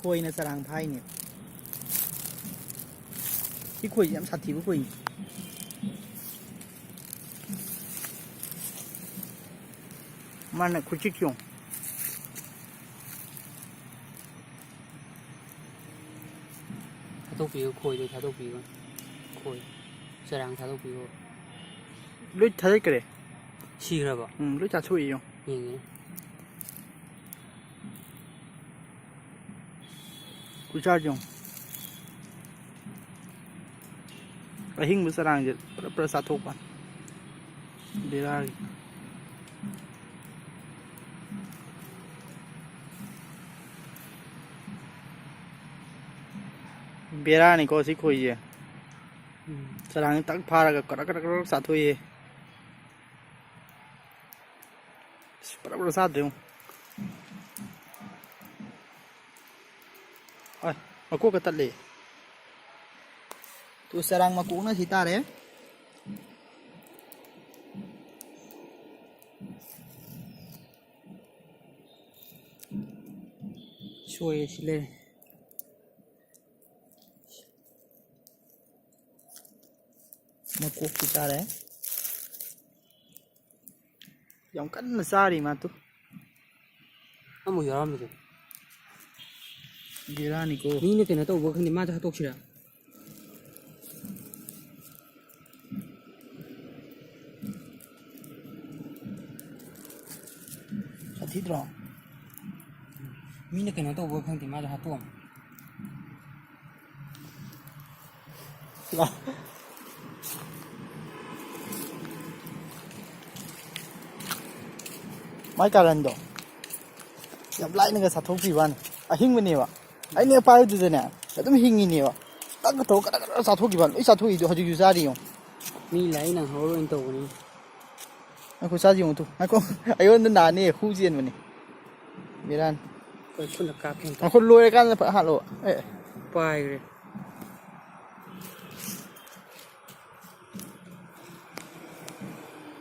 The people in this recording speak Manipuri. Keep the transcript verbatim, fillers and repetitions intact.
ꯈꯣꯏꯅ ꯆꯔꯥꯡ ꯐꯥꯏꯅꯦ꯫ ꯁꯤ ꯈꯣꯏꯁꯦ ꯌꯥꯝ ꯁꯥꯊꯤꯕ ꯈꯣꯏꯅꯤ꯫ ꯃꯥꯅ ꯈꯨꯆꯤꯛ ꯌꯦꯡꯉꯨ꯫ ꯊꯥꯗꯣꯛꯄꯤꯌꯨ, ꯈꯣꯏꯗꯣ ꯊꯥꯗꯣꯛꯄꯤꯌꯨ꯫ ꯈꯣꯏ꯫ ꯆꯔꯥꯡ ꯊꯥꯗꯣꯛꯄꯤꯌꯨ꯫ ꯂꯣꯏ ꯊꯥꯗꯠꯈ꯭ꯔꯦ꯫ ꯁꯤꯈ꯭ꯔꯕꯣ? ꯎꯝ, ꯂꯣꯏ ꯆꯥꯊꯣꯛꯏ ꯌꯦꯡꯉꯣ꯫ ꯌꯦꯡꯒꯦ꯫ ꯈꯨꯆꯥꯁꯦ ꯌꯦꯡꯉꯣ꯫ ꯑꯍꯤꯡꯕ ꯆꯔꯥꯡꯁꯦ ꯄꯨꯔꯥ ꯄꯨꯔꯥ ꯆꯥꯊꯣꯛꯄ꯫ ꯕꯦꯔꯥꯒꯤ꯫ ꯕꯦꯔꯥꯅꯤꯀꯣ ꯁꯤ ꯈꯣꯏꯁꯦ꯫ ꯎꯝ꯫ ꯆꯔꯥꯡꯁꯦ ꯇꯛ ꯐꯥꯔꯒ ꯀꯔꯛ ꯀꯔꯛ ꯀꯔꯛ ꯆꯥꯊꯣꯛꯏꯍꯦ꯫ ꯑꯁ, ꯄꯨꯔꯥ ꯄꯨꯔꯥ ꯆꯥꯗ꯭ꯔꯦ ꯌꯦꯡꯉꯣ꯫ ꯑ, ꯃꯀꯣꯛꯀ ꯇꯠꯂꯦ꯫ ꯇꯨ ꯆꯔꯥꯡ ꯃꯀꯣꯛꯅ ꯁꯤ ꯇꯥꯔꯦ꯫ ꯁꯣꯏꯔꯦ ꯁꯤ ꯂꯩꯔꯦ꯫ ꯃꯀꯣꯛꯇꯤ ꯆꯥꯔꯦ꯫ ꯌꯥꯝ ꯀꯟꯅ ꯆꯥꯔꯤ ꯃꯥ ꯇꯨ꯫ ꯑꯃꯨꯛ ꯌꯥꯎꯔꯝꯕꯁꯦ꯫ ꯕꯦꯔꯥꯅꯤꯀꯣ꯫ ꯃꯤꯅ ꯀꯩꯅꯣ ꯇꯧꯕ ꯈꯪꯗꯦ, ꯃꯥꯁꯨ ꯍꯥꯠꯇꯣꯛꯁꯤꯔꯥ? ꯁꯥꯊꯤꯗ꯭ꯔꯣ? ꯃꯤꯅ ꯀꯩꯅꯣ ꯇꯧꯕ ꯈꯪꯗꯦ, ꯃꯥꯁꯨ ꯍꯥꯠꯇꯣꯛꯑꯝꯃꯦ꯫ ꯂꯥ-, ꯃꯥꯏ ꯀꯥꯔꯟꯗꯣ ꯌꯥꯝ ꯂꯥꯏꯅꯒ ꯆꯥꯊꯣꯛꯈꯤꯕ ꯋꯥꯅꯤ꯫ ꯑꯍꯤꯡꯕꯅꯦꯕ꯫ ꯑꯩꯅ ꯄꯥꯏꯕꯗꯨꯗꯅꯦ ꯑꯗꯨꯝ ꯍꯤꯡꯉꯤꯅꯦꯕ꯫ ꯇꯛꯀ ꯇꯧꯔ ꯀꯗꯥ ꯀꯗꯥ ꯆꯥꯊꯣꯛꯈꯤꯕ ꯋꯥꯅꯤ꯫ ꯂꯣꯏ ꯆꯥꯊꯣꯛꯏꯗꯣ ꯍꯧꯖꯤꯛꯁꯨ ꯆꯥꯔꯤ ꯌꯦꯡꯉꯣ꯫ ꯃꯤ ꯂꯥꯏ ꯅꯪꯍꯧꯔꯣꯏꯅ ꯇꯧꯕꯅꯤ꯫ ꯉꯥꯏꯈꯣ, ꯆꯥꯁꯤ ꯌꯦꯡꯉꯨ ꯇꯨ꯫ ꯉꯥꯏꯈꯣ, ꯑꯩꯉꯣꯟꯗ ꯅꯥꯅꯤ, ꯍꯨ ꯆꯦꯟꯕꯅꯤ꯫ ꯕꯦꯔꯥꯅꯤ꯫ ꯑꯩꯈꯣꯏ ꯈꯨꯠꯅ ꯀꯥꯞꯀꯦ ꯑꯝꯇ꯫ ꯉꯥꯏꯈꯣ, ꯂꯣꯏꯔꯀꯥꯟꯗ ꯐꯠ ꯍꯥꯠꯂꯣ꯫ ꯑꯦ꯫ ꯄꯥꯏꯈ꯭ꯔꯦ꯫